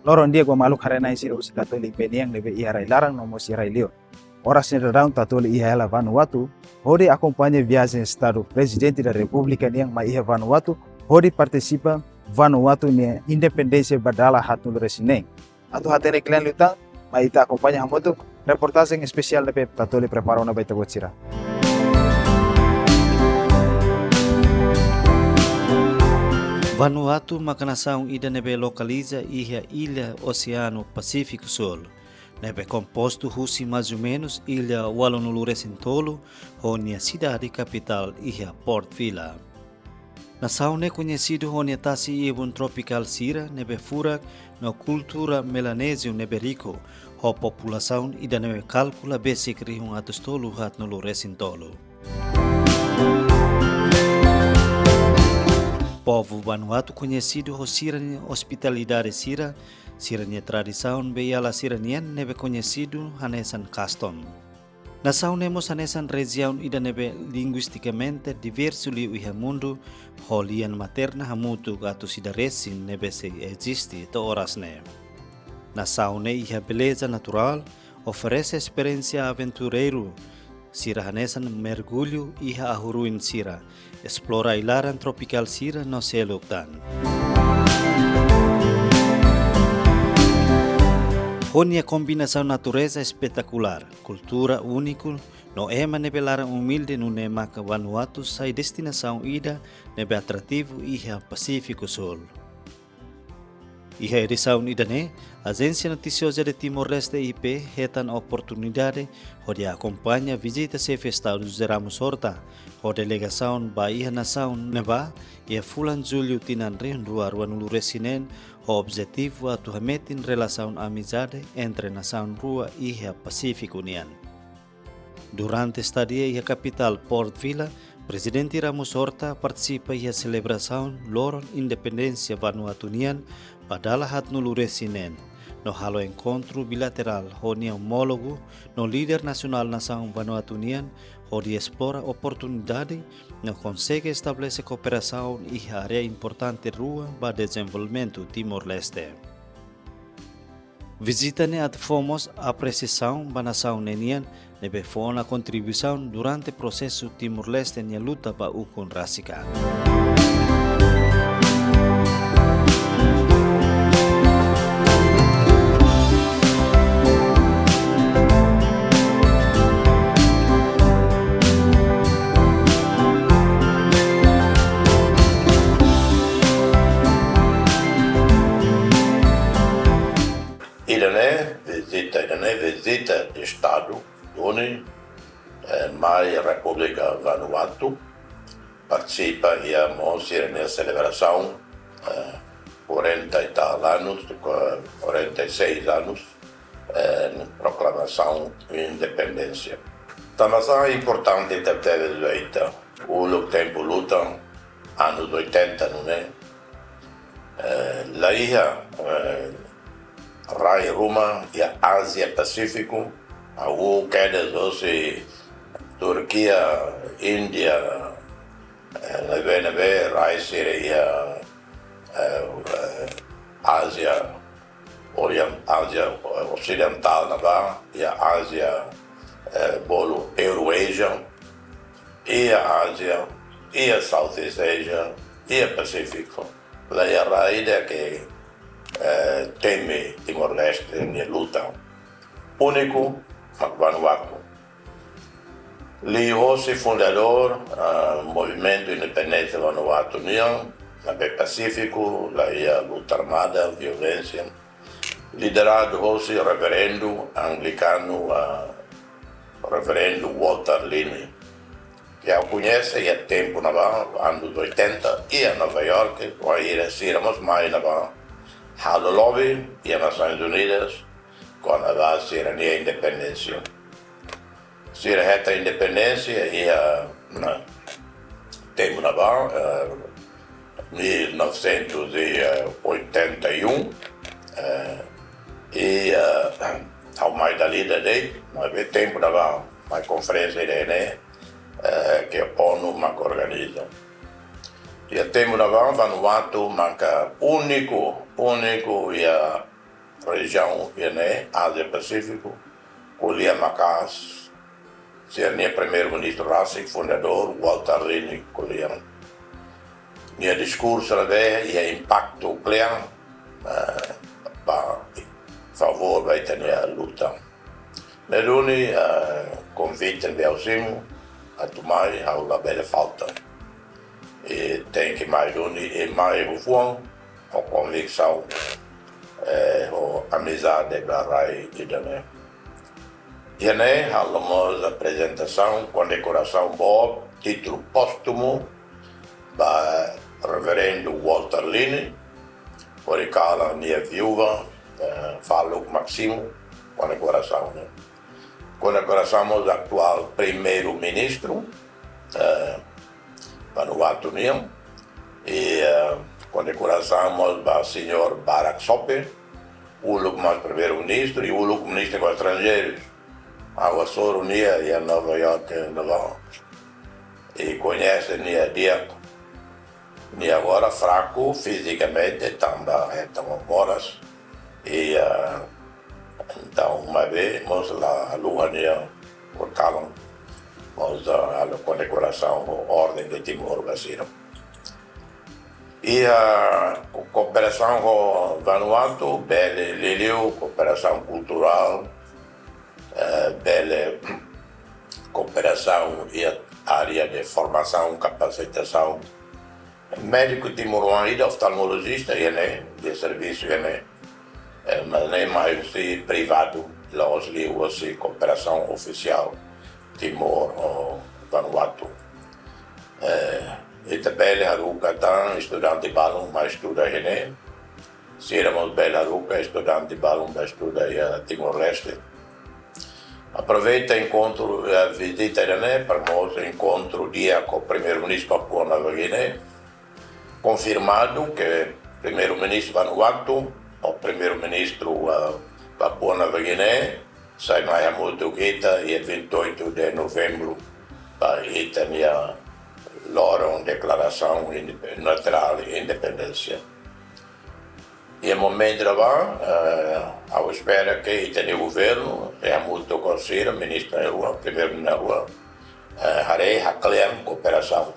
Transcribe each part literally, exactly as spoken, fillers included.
Loron di'ak ba maluk haree-na'in sira husi Tatoli I P nian ne'ebé iha rai-laran no mós iha rai-liur. Oras ne'e daudaun Tatoli iha hela Vanuatu, hodi akompaña viajen Estadu Prezidente da Repúblika nian mai iha Vanuatu, hodi partisipa Vanuatu nia independénsia ba dala haatnulu resin neen. Atu hatene kle'an liután, mai ita akompaña hamutuk reportajen espesiál ne'ebé Tatoli prepara ona ba ita-boot sira. Vanuatu maka nasaun ida ne'ebé lokaliza iha illa Oseanu Pasífiku Súl, ne'ebé kompostu husi maizumenus illa ualunulu resin tolu, ho nia sidade kapitál iha Port Vila. Nasaun ne'e koñesidu ho nia tasi-ibun tropikál sira ne'ebé furak no kultura Melanéziu ne'ebé riku, ho populasaun ida ne'ebé kalkula besik rihun atus tolu haatnulu resin tolu. Povu Vanuatu koñesidu ho sira-nia ospitalidade sira, sira-nia tradisaun beiala sira-nian ne'ebé koñesidu hanesan kastom. Nasaun ne'e mós hanesan rejiaun ida ne'ebé linguistikamente diversu liu iha mundu, ho lian materna hamutuk atus ida resin ne'ebé sei eziste to'o oras ne'e. Nasaun ne'e iha beleza naturál, oferese esperiénsia aventureiru sira hanesan mergullu iha ahu-ruin sira, esplora ai-laran tropikál sira no seluk tan. Ho nia kombinasaun natureza espetakulár, kultura úniku, no ema ne'ebé laran umilde nune'e maka Vanuatu sai destinasaun ida ne'ebé atrativu iha Pasífiku Súl. Iha edisaun ida-ne'e, Agência Noticiosa de Timor-Leste, I P, hetan oportunidade hodi akompaña vizita Xefe Estadu José Ramos Horta ho delegasaun ba iha nasaun ne'ebá iha fulan Jullu tinan rihun rua ruanulu resin neen, ho objetivu atu hametin relasaun amizade entre nasaun rua iha Pasífiku nian. Durante estadia iha kapitál Port Vila, Prezidente Ramos Horta partisipa iha selebrasaun loron independénsia Vanuatu nian ba dala haatnulu resin neen, no halo enkontru bilaterál ho nia omólogu no líder nasionál nasaun Vanuatu nian, hodi esplora oportunidade no konsege estabelese kooperasaun iha área importante rua ba dezenvolvimentu Timor-Leste. Vizita ne'e atu fó mós apresiasaun ba nasaun ne'e nian ne'ebé fó ona kontribuisaun durante prosesu Timor-Leste nia luta ba ukun rasik an. Ida-ne'e vizita, ida-ne'e vizita de Estadu duni, eh, mai Repúblika Vanuatu, partisipa iha mós sira-nia selebrasaun, eh, quarenta e tal anos, quarenta e seis anos, eh, proklamasaun independénsia. Tanba sá importante tebetebes ba ita, uluk tempu luta, anos oitenta, nune'e? Eh, la iha, eh, rai ruma iha Ázia Pasífiku, hahú kedas hosi Turkia, Índia, eh, ne'ebé, ne'ebé rai sira iha, eh, eh, Ázia Orien-, Ázia, eh, Osidentál ne'ebá, iha Ázia, eh, bolu Eurasia, iha Ázia, iha Southeast Asia, iha Pasífiku. La iha rai ida ke, eh, temi Timor-Leste nia luta. Úniku, mak Vanuatu. Liuhosi fundadór, ah, movimentu independénsia Vanuatu nian, ne'ebé pasífiku, la iha luta armada, violénsia. Lideradu hosi reverendu anglikanu, ah, Reverendu Walter Lini, ke ha'u koñese iha tempu ne'ebá, anos oitenta, iha Nova Iorke, wainhira sira mós mai ne'ebá halo lobby iha Nasoins Unidas, kona-ba sira-nia independénsia. Sira hetan independénsia iha, ne'e, tempu ne'ebá, eh, mil novecentos e oitenta e um, eh, i, eh, ha'u mai dala ida de'it, maibé tempu ne'ebá, mai konferénsia ida-ne'e, eh, ke ONU mak organiza. Iha tempu ne'ebá, Vanuatu maka úniku, úniku iha rejiaun iha ne'e, Ázia Pasífiku, ko'alia maka'as sira-nia Primeiru-Ministru rasik, fundadór, Walter Lini, ko'alia. Nia diskursu ne'ebé iha impaktu kle'an, eh, ba favór ba ita-nia luta. Ne'e duni, eh, konvite ne'ebé ha'u simu, atu mai, ha'u labele falta. I tenke mai duni, i mai ho fuan, ho konviksaun, eh, ho amizade ba rai ida-ne'e. Iha ne'e halo mós aprezentasaun, kondekorasaun boot, títulu póstumu, ba Reverendu Walter Lini, hori kalan nia viúva, eh, Faluk Máximo, kondekorasaun ne'e. Kondekorasaun mós atuál Primeiru-Ministru, eh, Vanuatu nian. I, eh, kondekorasaun mós ba señór Barak Sope, uluk mós Primeiru-Ministru i uluk Ministru Estranjeirus. Ha'u hasoru nia iha Nova York, eh, Nova York. I koñese nia di'ak. Nia agora fraku fizikamente, tanba hetan moras. I, ah, entaun, maibé mós la haluha nia horikalan. Mós, ah, halo kondekorasaun ho Orden de Timor ba sira. I, ah, ko-, kooperasaun ho Vanuatu, bele liuliu, kooperasaun kulturál, eh, bele kooperasaun iha área de formasaun, kapasitasaun. Médiku timoroan ida oftalmolojista iha ne'e, de servisu iha ne'e. Eh, mas ne'e mai husi privadu, la'ós liuhusi kooperasaun ofisiál Timor ho Vanuatu. Eh, ita bele haruka tan estudante balun mai estuda iha ne'e. Sira mós bele haruka estudante balun ba estuda iha Timor-Leste. Aproveita enkontru, eh, vizita ida-ne'e, para mós enkontru di'ak ho Primeiru-Ministru Papua Nova Guiné. Konfirmadu ke Primeiru-Ministru Vanuatu ho Primeiru-Ministru, eh, Papua Nova Guiné sai mai hamutuk ho ita iha vinte e oito de novembru, ba ita-nia loron deklarasaun indep-, unilaterál independénsia. Iha momentu ne'ebá, eh, ha'u espera ke ita-nia governu, eh, hamutuk ho sira, ministru rua, primeiru-ministru rua, eh, haree haklean kooperasaun.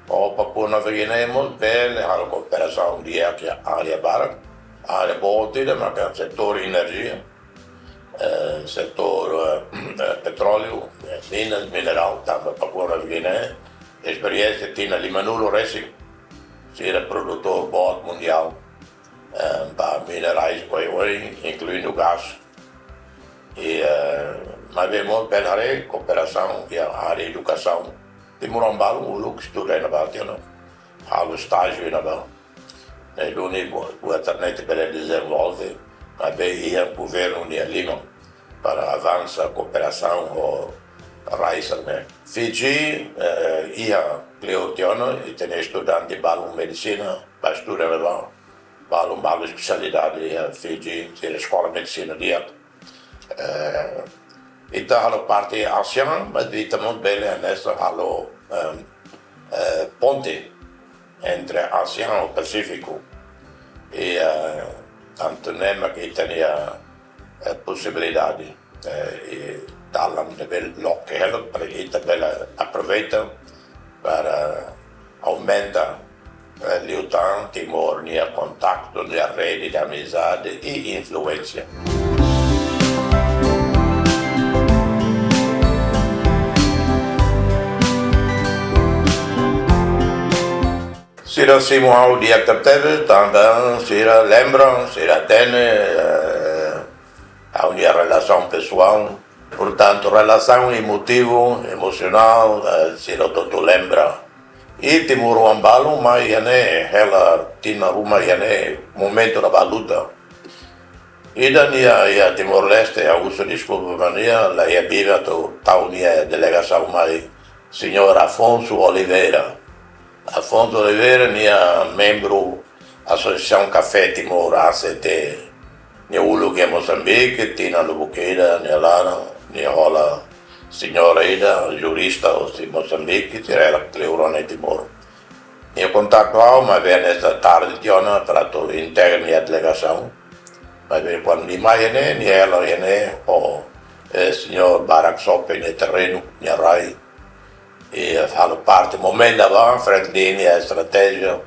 Ho Papua Nova Guiné mós bele halo kooperasaun di'ak iha área barak, área boot ida maka setór enerjia, eh, setór, eh, eh, petróleu, eh, minas, minerál, tanba Papua Nova Guiné, esperiénsia tinan limanulu resin, sira produtór boot mundiál, eh, ba minerais oioin, inkluindu gás. I, eh, maibé mós bele haree kooperasaun iha área edukasaun. Timoroan balun uluk estuda iha ne'ebá tiha ona. Halo estájiu iha ne'ebá. Ne'e duni buat, buat ida-ne'e ita bele dezenvolve, maibé iha governu nia liman para avansa kooperasaun ho rai sira-ne'e. Fiji, eh, iha kleur tiha ona, ita-nia estudante balun medisina, ba estuda iha ne'ebá, balun, balun espesialidade iha Fiji, sira eskola medisina di'ak. Eh, ita halo parte ASEAN, mas ita mós bele hanesan halo, eh, eh, ponte entre ASEAN ho Pasífiku. I, eh, tantu ne'e mak ita-nia, eh, posibilidade, eh, i dalan ne'ebé loke hela para ita bele aproveita para aumenta, eh, liután Timor nia kontaktu, nia rede de amizade i influénsia. Sira simu ha'u di'ak tebetebes, tanba sira lembra, sira hatene, eh, ha'u-nia relasaun pesoál. Portantu, relasaun emotivu, emosionál, eh, sira hotu-hotu lembra. I timoroan balun mai iha ne'e, hela tinan ruma iha ne'e, momentu ne'ebá luta. Ida-ne'e iha, iha Timor-Leste, ha'u husu deskulpa ba nia, la iha biban atu tau nia delegasaun mai, señór Afonso Oliveira. Afonso Oliveira, nia membru Asosiasaun Kafé Timor, A C T, nia uluk iha Mosambike, tinan lubuk ida, nia laran, nia hola señora ida, jurista husi Mosambike, sira hela kleur ona iha Timor. Nia kontaktu ha'u, maibé hanesan tarde tiha ona para atu integra nia delegasaun. Maibé kuandu nia mai iha ne'e, nia hela iha ne'e ho, eh, señór barak sope nia terrenu, nia rai. I, eh, halo parte momentu ne'ebá, frente liña estratéjia,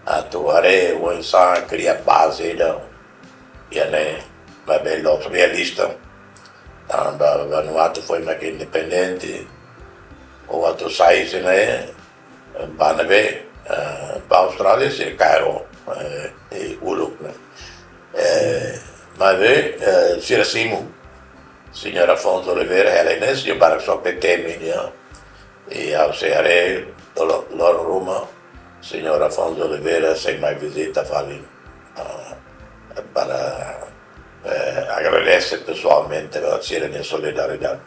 atu haree oinsá kria baze ida iha ne'e, maibé la'ós realista. Tanba Vanuatu foin mak independente, ou atu sai husi ne'e, ba ne'ebé, eh, ba Austrália, sira kaer, eh, i uluk ne'e. Eh, maibé, eh, sira simu. Señór Afonso Oliveira, hela iha ne'e, señór barak sope temi nia. I ha'u sei haree, loron, loron ruma, señór Afonso Oliveira sei mai vizita fali, ah, para, eh, agradese pesoalmente ba sira-nia solidariedade.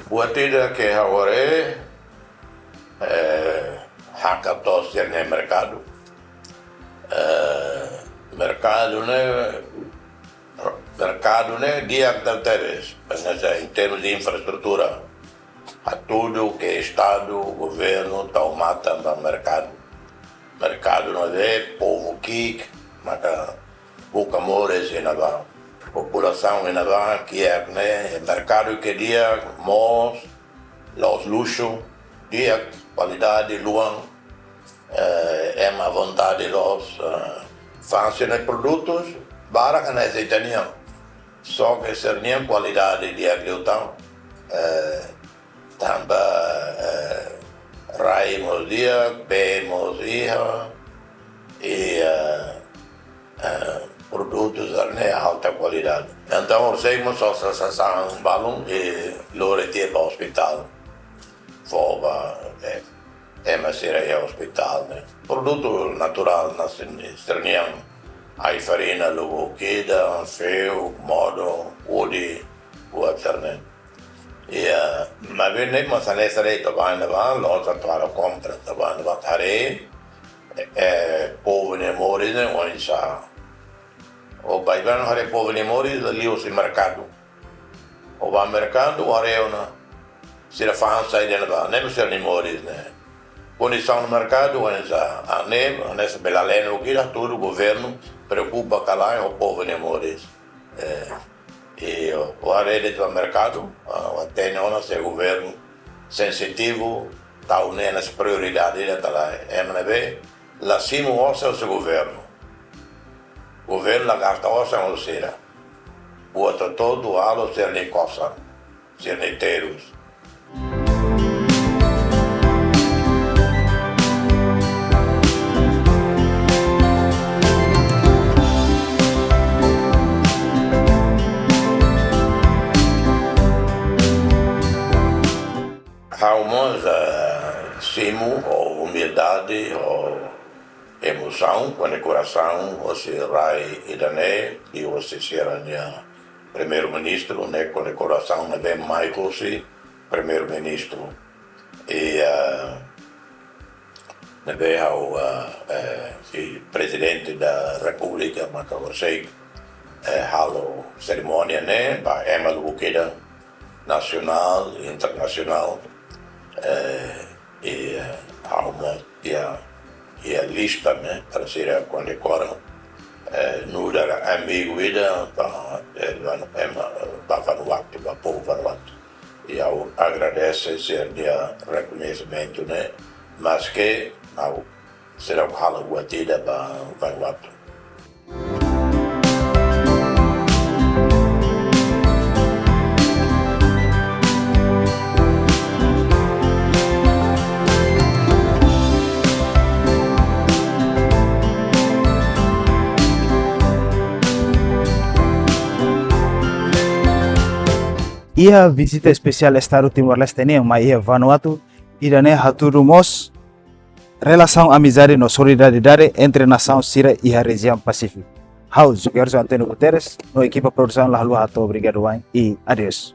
Buat ida ke ha'u haree, eh, hakat to'o sira-nia merkadu. Eh, merkadu ne'e, merkadu ne'e di'ak tebes, maibé em termos de infraestrutura, hatudu ke Estadu, governu, tau matan ba merkadu. Merkadu ne'ebé povu ki'ik maka buka moris iha ne'ebá. Populasaun iha ne'ebá kiak ne'e, merkadu ke di'ak, moos, la'ós luxu, di'ak, kualidade, luan, eh, ema à vontade loos, eh, fa'an sira-nia produtus, barak hanesan ita-nian. Só ke sira-nian kualidade di'ak liután, eh, tanba, eh, rai mós di'ak, bee mós iha, i, eh, eh, produtus sira-ne'e alta kualidade. Entaun, horiseik mós sosa sasán balun i lori tiha ba ospitál. Fó ba, eh, ema sira iha ospitál ne'e. Produtu naturál nasionál sira-nian. Ai-farina, lubuk ida, feuk, modo, udi, buat sira-ne'e. Iha, maibé ne'e mós hanesan de'it, ita bá iha ne'ebá, loos atu halo kompra, ita bá iha ne'ebá haree, eh, povu nia moris ne'e oinsá. Ó bá iha ne'ebá haree povu nia moris, liuhusi merkadu. Ó bá merkadu, ó haree ona sira fa'an saida iha ne'ebá, ne'e mós sira-nia moris ne'e. Kondisaun merkadu, oinsá, ah, ne'e, hanesan bele leno kira tudu governu preokupa ka lae ho povu nia moris. Eh, i ó, ó haree de'it ba merkadu, ah, ó hatene ona se governu sensitivu, tau ne'e hanesan prioridade ida ka lae. Ema ne'ebé la simu osan husi governu. Governu la gasta osan ho sira. Buat hotu-hotu halo sira-nia kosar, sira-nia terus. Ha'u mós, eh, simu ho umildade, ho emosaun, kondekorasaun, hosi rai ida-ne'e, liuhusi sira-nia Primeiru-Ministru, ne'e kondekorasaun ne'ebé mai husi Primeiru-Ministru. I, eh, ne'ebé ha'u, eh, eh, i Prezidente da Repúblika, maka horiseik, eh, halo serimónia ne'e, ba ema lubuk ida nasionál, internasionál, eh, i, eh, ha'u mós iha, iha lista ne'e, para sira kondekora, eh, nu'udar amigu ida, ba, eh, ba, ema, ba Vanuatu, ba povu Vanuatu. I ha'u agradese sira-nia rekoñesimentu ne'e, maske ha'u seidauk halo buat ida ba Vanuatu. Iha vizita espesiál Estadu Timor-Leste nian mai iha Vanuatu, ida-ne'e hatudu mós relasaun amizade no solidariedade entre nasaun sira iha rejiaun Pasífiku. Ha'u, João António Guterres, no ekipa produsaun la haluha hato'o obrigadu wa'in i adeus.